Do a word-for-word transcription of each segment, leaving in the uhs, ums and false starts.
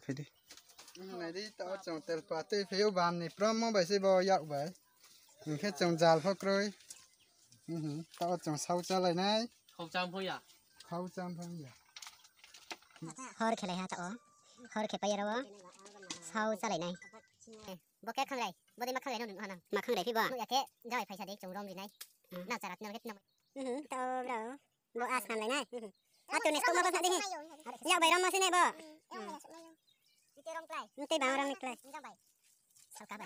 Phai di. Nai di, taoh chung telpa tui phai ou, bam ni promo bai se bo yak bai. Hing khe chung jal pho kroi. Taoh chung sao chálai nai. Khau cham pho ya. Khau cham pho ya. Hor khe lai ha taoh o. Hor khe pai ya ro o. Sao chálai nai. Bo khe khangrai. Bo dei ma khangrai no nung ha nang. Ma khangrai phi bo. Nuh ya khe jawai phaisa dei chung rom ri nai. Nang chara tinang khe tinang. Taoh bro. Bo a snam lai nai. Atu ni stok ma bo snam di. Yak bai rom ma se nai bo. Mtei bang rom ni klái. Salka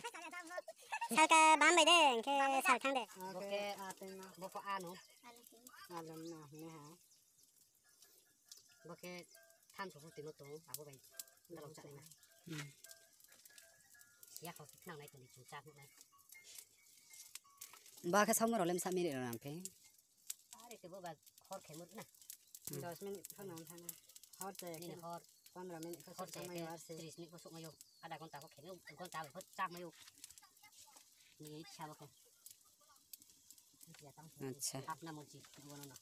bam bai de, hing khe sal thanng de. Bo khe a tei ma, bo pho a no. Alom no hing ha. Bo khe thamso pho timo tong, abo bai dalok chá nai na. Ya kho nang nai tong di chung chá nai. Ba khe saomo rao le msa minute rao nang khe. Are khe bo ba hor khe mut na. Dos minute pho nang thanng na. Hor se nini hor pondro minute pho hor se souhmai ou, tris minute pho souhmai ou. Adha ghonta pho khe mai ou, ghonta bai pho chá mai ou. Ni sa bo khe. Acha. Apna morji, bo no no.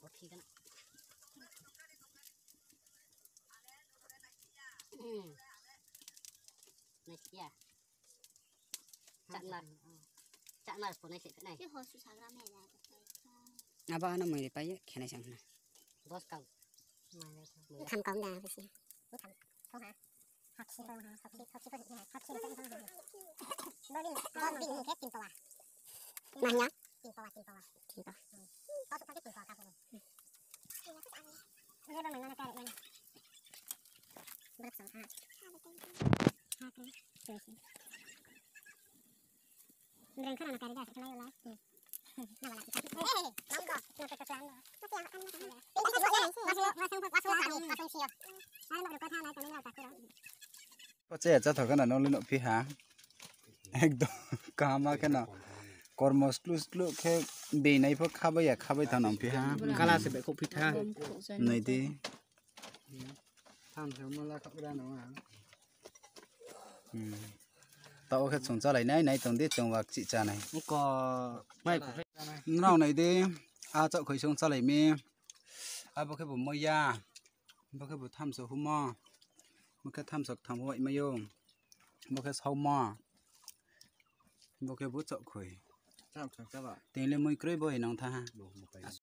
Bo phi gana. Nai ya. Chakna. Chakna pho nai se nai. Abo ano mui ri pai ye khe nai sang na. Dos kau. Tham kau da bisi. Tham kau ha. Hakhi kau ha. Hakhi, hakhi kau ha. Hakhi kau ha. Bo bini, bo bini khe tin powa. Nang ya? Tin powa, tin powa. Tin powa. Kau su kau khe tin powa kau. Breng khana na kari da, sakhnai la. Pocha ya chatha khana no le no phi ha. Ekdom kaham khe no. Kormo sklu sklu khe beinai pho khabai ya, khabai thanng nang phi ha. Kala se bai khouh phi tha. Nai di. Tham se mala khagra no ha. Hmm. Taoh khe chung chálai nai, nai tong di, chung wa kchih chá nai. Ko mai ko. Nrao nai di, a chaohkhoi song chálai mi. Abo khe bo moiya. Bo khe bo thamso humo. Bo khe thamso ktham huai mai ou. Bo khe saomo. Bo khe bo chaohkhoi. Tini le mui kroi bo hai nang tha ha.